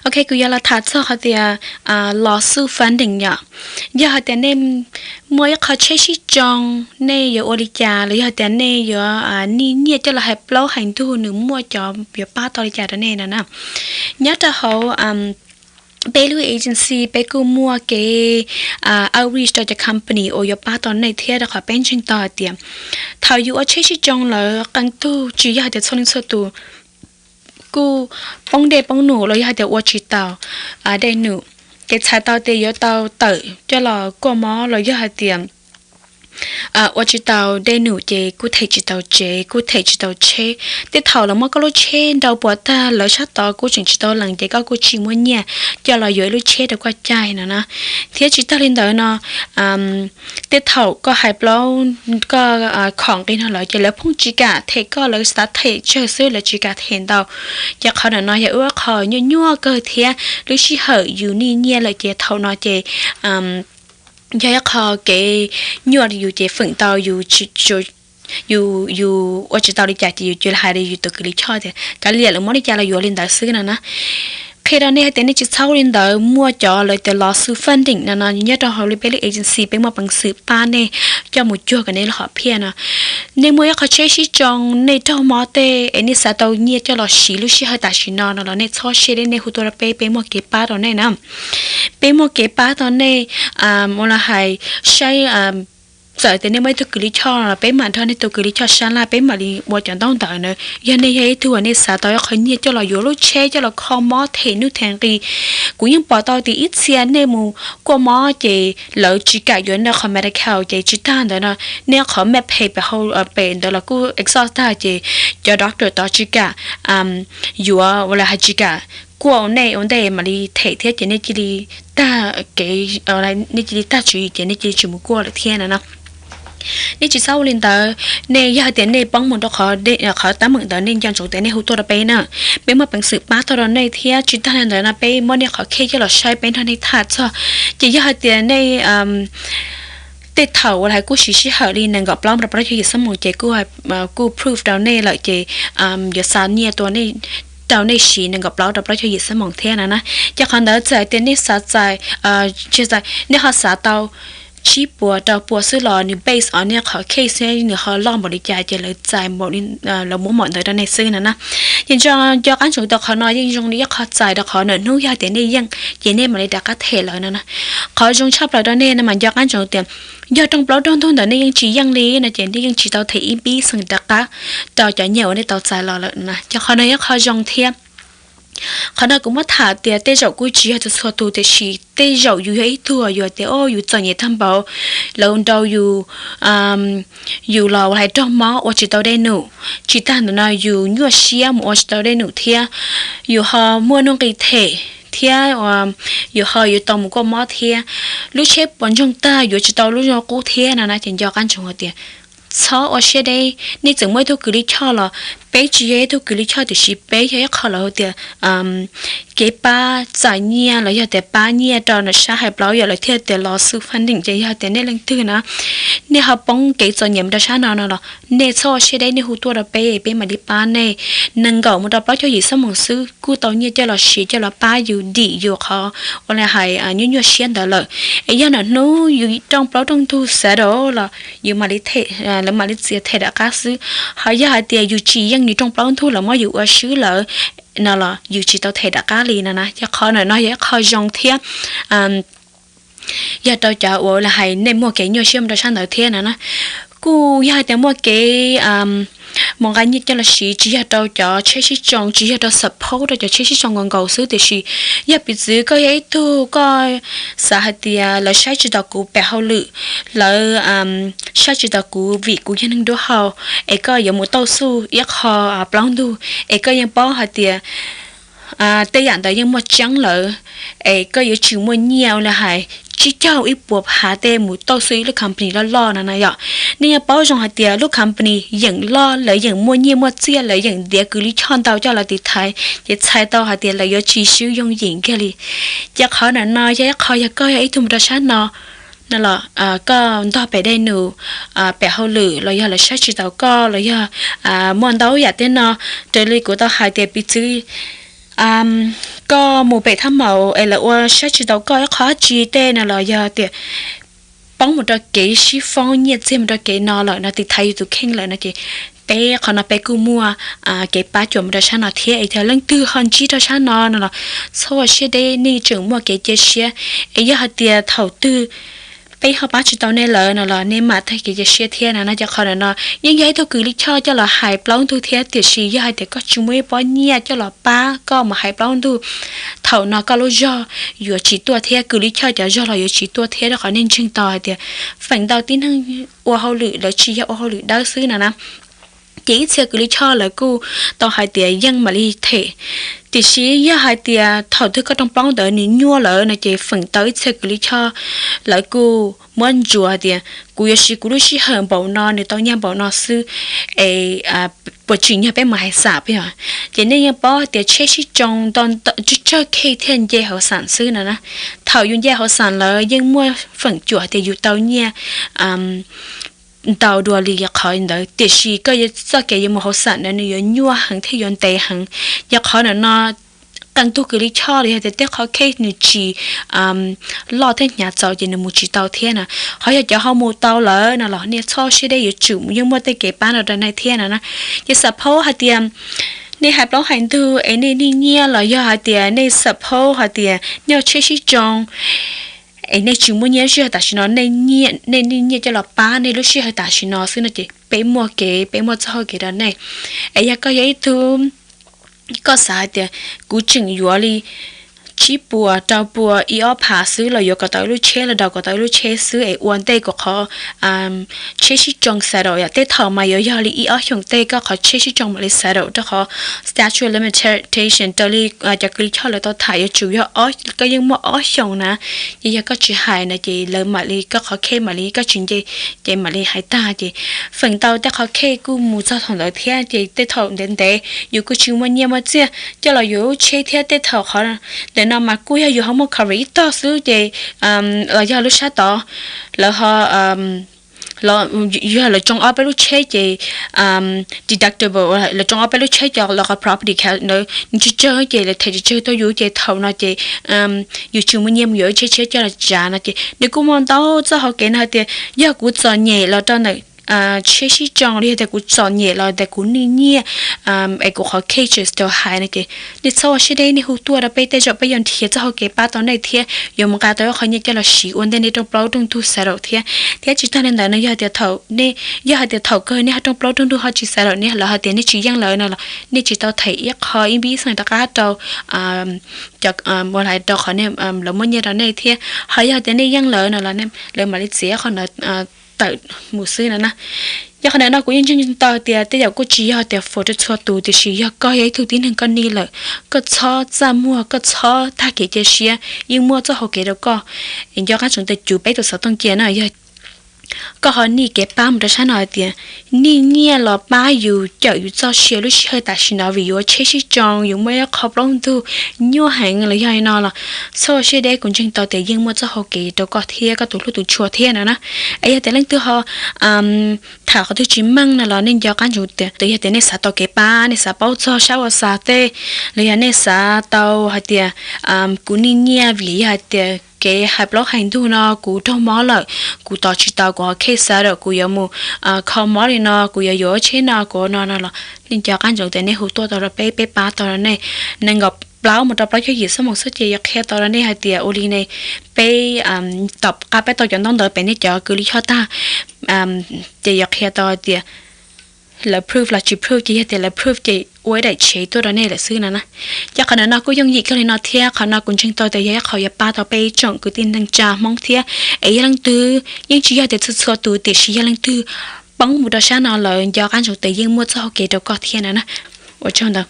Ok, kuv yuav los tham txog qhov tias lawsuit funding yom. Yog hais tias nej muaj ib qho tsheb sib tsoo, nej yuav ua li cas los yog tias nej yuav nij nyiaj coj los hais plaub hais ntug nws muaj cov yuav pab tau li cas rau nej no na. Nyob rau hauv peb lub agency peb kuj muaj kev outreach rau cov company uas yuav pab tau nej thiab, rau qhov peb ntseeg tau hais tias thaum yus ua tsheb sib tsoo lawm qee tug tsis yog hais tias txhua leej txhua tus kuj poob dej poob num los yog hais tias ua tsis tau dej num, ces txhais tau tias yuav tau tawm coj los kuaj mob los yog hais tias ua tsis tau dej num ces kuj them tsis tau tsev, kuj them tsis tau tsheb. Tej thaum lawv muab koj lub tsheb nrau puas tag, lawv sab tod kuj tseem tsis tau lees ces koj kuj tsis muaj nyiaj coj los yuav ib lub tsheb rau koj caij no na. Thiab tsis tag li ntawd no, tej thaum koj hais plaub, koj khom nqi no lawm ces lawv phooj tsis kam them koj, lawv xav them tsawg xwb, lawv tsis kam them ntau. Ces qhov ntawm no yog ib qho nyuaj nyuaj kawg thiab lub sij hawm yus nij nyiaj lawm ces thaum no ces yog ib qho kev nyuaj yus ces feem ntau yus ua tsis tau li cas ces yus cia li hais rau yus tus kws lij choj tias kav liam lawv muab li cas los yuav li ntawd xwb no na. Qhia rau nej hais tias nej tsis txhob ua li ntawd, muaj cov lawv tias lawsuit funding no no nyob rau hauv peb lub agency, peb muaj peev xwm pab nej coj mus cuag kom nej lub hom phiaj no. Nej muaj ib qho tsheb sib tsoo, nej raug mob tej es nej xav tau nyiaj coj los siv lub sij hawm tam sim no no los nej txhob siab deb, nej hu tuaj rau peb, peb muaj kev pab rau nej na. Peb muaj kev pab tau nej, ua li hais saib, txawm tias nej muaj ib tug kws lij choj los peb mam nrog nej tus kws lij choj sab laj, peb mam li ua cov ntaub ntawv na. Yog nej yog ib tug uas nej xav tau ib qho nyiaj coj los yuav lub tsheb, coj los kho mob them nuj them nqi, kuv yeej pom tau tias ib txhia nej mus kuaj mob ces lawv tsis kam yuav nej qhov Medi-Cal ces tsis tag ntawd no, nej qhov MedPay pem hauv pem ntawd los kuj exhaust tag ces cov doctor tod tsis kam yuav ua li hais tsis kam kuaj nej ua ntej mam li them thiab ces nej cia li tag kev, nej cia li tag tswv yim ces nej cia li tsis mus kuaj lawm thiab no na. Nej tsis txhob ua li ntawd, nej yog hais tias nej poob mus rau qhov teeb meem ntawd nej nco ntsoov tias nej hu tuaj rau peb na, peb muaj peev xwm pab tau rau nej thiab. Tsis tag li ntawd no peb muab nej qhov case coj los saib, peb nrog nej tham txog. Ces yog hais tias nej tej thaum uas lawv kuj siv sij hawm li nees nkaum plaub rau plaub caug yim xuab moos ces kuj proof rau nej lawm ces yuav xa nyiaj tua rau nej siv nees nkaum plaub rau plaub caug yim xuab moos thiab no na. Ces qhov ntawd txawm hais tias nej xav txais, nej ho xav tau tsib puas rau pua xwb los nws based on nej qhov case nws ho loj npaum li cas ces lawv txais, lawv muab npaum ntawd rau nej xwb no na. Ces nco qab ntsoov tias qhov no yeej zoo li ib qho txais rau qhov nws hnub yog tias nej yeej ces nej mam li rov qab them lawv no na. Qhov zoo tshaj plaws rau nej no mas nco qab ntsoov tias yog rooj plaub rooj ntug ntawd nej yeej tsis yeej li no ces nej yeej tsis tau them ib pib xees rov qab rau cov nyiaj uas nej tau txais los lawm no. Ces qhov no yog qhov zoo thiab. Qhov no kuv muab tham tias tej zaum kuj tsis yog txhua txhua tus tiam sis tej zaum yus yog ib tug uas yus tias o yus txom nyem tag npaum, lawv nrau yus, yus los ua hais raug mob ua tsis tau dej num, tsis tag ntawd no yus nyuaj siab mus ua tsis tau dej num thiab, yus ho muaj nuj nqis them thiab, yus ho yuav tau mus kuaj mob thiab, lub tsheb puas ntsoog tag yuav tsis tau lub zoo qub thiab no na. Ces nco qab ntsoov hais tias txhob ua siab deb, nej txawm muaj ib tug kws lij choj los peb tsis yog ib tug kws lij choj tiam sis peb yog ib qho lawv hu tias kev pab txais nyiaj los yog tias pab nyiaj rau nram sab hais plaub yom, lawv thiaj tias lawsuit funding. Ces yog tias nej leej twg na, nej ho poob kev txom nyem mus rau sab no no los nej txhob ua siab deb, nej hu tuaj rau peb, peb mam li pab nej. Nees nkaum mus rau plaub caug yim xuab moos xwb kuj tau nyiaj coj los siv coj los pab yus dim yus qhov ua li hais nyuaj nyuaj siab ntawd lawm. Es yog nram hnub yus rooj plaub rooj ntug settle los yus mam li them, lawv mam li txiav them rov qab xwb. Ho yog hais tias yus tsis yeej yus rooj plaub ntug lawv muab yus ua swb lawm no los yus tsis tau them rov qab li no na. Ces qhov ntawm no yog ib qho zoo thiab yog rau cov uas li hais nej muaj kev nyuaj siab mus rau sab ntawd thiab no na. Kuj yog hais tias muaj kev mus nqa nyiaj coj los siv tsis yog rau cov tsheb sib tsoo, tsis yog rau support rau cov tsheb sib tsoo nkaus nkaus xwb tiam sis yog piv txwv koj yog ib tug koj xav hais tias lawv saib tsis taus kuv pem hauj lwm, lawv saib tsis taus kuv vim kuv yog neeg nruab hau, es koj yuav mus tauj xuj ib qho plaub ntug es koj yeej paub hais tias tej yam ntawd yeej muaj tseeb lawm, es koj yuav tsum muaj nyiaj ua li hais tsib caug ib puas phav tej mus tauj xuj ib lub company loj loj no na yom. Nej yeej paub zoo hais tias lub company yeem loj, lawv yeem muaj nyiaj muaj txiaj, lawv yeem ntiav kws lij choj ntau coj los tiv thaiv, ces txhais tau hais tias lawv yuav tsis swb yooj yim kiag li. Ces qhov ntawm no yog ib qho yog koj yog ib tug mus rau sab no no los koj ntog pem dej num, pem hauj lwm los yog lawv saib tsis taus koj los yog muaj ntau yam tej no, raws li kuv tau hais tias piv txwv koj mus pem thaj maum es lawv ua saib tsis taus koj ib qho dab tsi tej no los yog tias poob mus rau kev sib foob nyiaj txiag mus rau kev no lawm no, tiv thaiv yus tus kheej lawm no ces peb qhov no peb kuj muaj kev pab cuam mus rau sab no thiab. Es yog leej twg ho ntsib rau sab no no los txhob ua siab deb, nej tseem muaj kev cia siab. Es yog hais tias thaum twg peb ho pab tsis tau nej lawm no los nej mam tag kev cia siab thiab no na. Ces qhov ntawm no yeej yog ib tug kws lij choj coj los hais plaub ntug thiab, tiam sis yog hais tias koj tsis muaj ib pob nyiaj coj los pab koj mus hais plaub ntug, thaum no koj lub zog yuav tsis tuaj thiab, kws lij choj cov zog los yuav tsis tuaj thiab, rau qhov nej ntseeg tau hais tias feem ntau tib neeg ua hauj lwm lawv tsis yog ua hauj lwm dawb xwb no na. Ces ib txhia kws lij choj lawv kuj tau hais tias yeej mam li them, tiam sis yog hais tias thaum twg koj rooj plaub ntawd nws nyuaj lawm no ces feem ntau ib txhia kws lij choj lawv kuj muab ntsuas hais tias kuv yuav siv kuv lub sij hawm npaum no, nws tau nyiaj npaum no xwb, es puas tsim nyog peb mus hais xam peb os? Ces nej yeej paub hais tias tsheb sib tsoo tsawg tsawg case thiaj nce hauv xam xwb no na. Thaum yus nce hauv xam lawm yeej muaj feem cuam tias yus tau nyiaj ntau dua li qhov ntawd, tiam sis koj yuav txoj kev yuav mus hauv xam ntawd nws yuav nyuaj heev thiab yuav ntev heev. Yog qhov ntawm no qee tug kws lij choj los yog tias tej qhov case nws tsis loj thiab hnyav txaus ces nws mus tsis tau thiab na. Qhov yog cov ho mus tau lawm no los nej txhob siab deb, yuav tsum yeej muaj tej kev pab no rau nej thiab no na. Ces suppose hais tias nej hais plaub hais ntug es nej nij nyiaj los yog hais tias nej suppose hais tias nej ua tsheb sib tsoo es nej tsis muaj nyiaj lub sij hawm tam sim no, nej nij nyiaj coj los pab nej lub sij hawm tam sim no xwb no ces peb muaj kev, peb muaj txoj hau kev rau nej. Es yog koj yog ib tug koj xav hais tias kuv tseem yuav li tsib puas rau puas ib ob phav xwb los yuav kom tau ib lub tsheb los daus kom tau ib lub tsheb xwb es ua ntej kuv qhov tsheb sib tsoo xav daus yom. Tej thaum mas yuav yog li ib ob xyoos tej koj qhov tsheb sib tsoo mam li xav daus rau qhov statute of limitation raws li cov kws lij choj lawv tau tham yuav tsum yog koj yeej muaj ob xyoos na. Ces yog koj tsis hais na ces lawv mam li, koj qhov case mam li, koj tsis nce ces mam li hais tag. Ces feem ntau tej qhov case kuj mus txog thaum ntawd thiab ces tej thaum ntev ntev yus kuj tsis muaj nyiaj muaj txiaj coj los yuav lub tsheb thiab. Tej thaum qhov ntawm no mas kuj yog yus ho muaj coverage ib tog xwb ces los yog lub sab tod lawv ho yog lawv tsoo ob peb lub tsheb ces deductible, lawv tsoo ob peb lub tsheb coj los qhov property tax ntawd nws tsawg tsawg ces lawv them tsawg tsawg tuaj yus ces thaum no ces yus tsis muaj nyiaj mus yuav lub tsheb tshiab coj los tsav no ces nws kuj muaj ntau txoj hau kev no hais tias yog kuv txom nyem los rau ntawm tsheb sib tsoo los yog tias kuv txom nyem los tias kuv nij nyiaj es kuv qhov case tsis tau hais no ces nej txhob ua siab deb, nej hu tuaj rau peb tej zaum peb yuav nrhiav txoj hau kev pab tau nej thiab yuav mus nqa tau ib qho nyiaj coj los siv ua ntej nej rooj plaub rooj ntug xav daus thiab. Thiab tsis tag li ntawd no yog tias thaum nej, yog hais tias thaum kawg nej ho rooj plaub rooj ntug ho tsis xav daus, nej lawv hais tias nej tsis yeej lawv no los nej tsis tau them ib qho ib pis xees rov qab rau cov ua hais rau qhov lawv muaj nyiaj rau nej thiab. Ho yog tias nej yeej lawv no los lawv mam li txiav qhov ntawd tawm mus xwb no na. Yog qhov ntawm no kuv yeej ntseeg tau tias tej zaum kuj tsis yog tias for rau txhua tus, tiam sis yog koj yog ib tug tib neeg koj nij lawm, koj txhob txaj muag, koj txhob tag kev cia siab, yeej muaj txoj hau kev rau koj. Es nco qab tseem tias cuv peb tus xov tooj cia na, yog koj ho nij kev pab mus rau sab no hais tias nij nyiaj los pab yus cawm yus txoj sia lub sij hawm tam sim no vim yus ua tsheb sib tsoo, yus muaj ib qho plaub ntug nyuaj heev los yog li no los txhob ua siab deb, kuv ntseeg tau tias yeej muaj txoj hau kev rau koj thiab koj tus hlub tus tshua thiab no na. Es yog tias leej twg ho tham qhov twg tsis meej no los nej nco qab ntsoov tias yog tias nej xav tau kev pab, nej xav paub txog sab ua xav tej, los yog nej xav tau hais tias kuv nij nyiaj vim yog hais tias kev hais plaub hais ntug no kuv raug mob lawm, kuv tos tsis tau kuv qhov case xav daus, kuv yuav mus kho mob li no, kuv yuav yuav tsheb no kuv no no los nej nco qab ntsoov tias nej hu tuaj tau rau peb, peb pab tau rau nej. Nees nkaum plaub mus rau plaub caug yim xuab moos xwb ces yuav qhia tau rau nej hais tias ua li ne, peb tom qab peb tau cov ntaub ntawv pem nej cov kws lij choj tag ces yuav qhia tau hais tias lawv proof los tsis proof, ces yog tias lawv proof ces ua ib daim tshev tuaj rau nej lawm xwb no na. Ces qhov ntawm no kuj yooj yim kawg li no thiab qhov no kuv ntseeg tau tias yog ib qho yuav pab tau peb tsoom kwv tij neej tsa Hmoob thiab. Es yog leej twg, yeej tsis yog tias txhua txhua tus, tiam sis yog leej twg poob mus rau sab no lawm nco qab ntsoov tias yeej muaj txoj hau kev rau koj thiab no na. Ua tsaug ntau.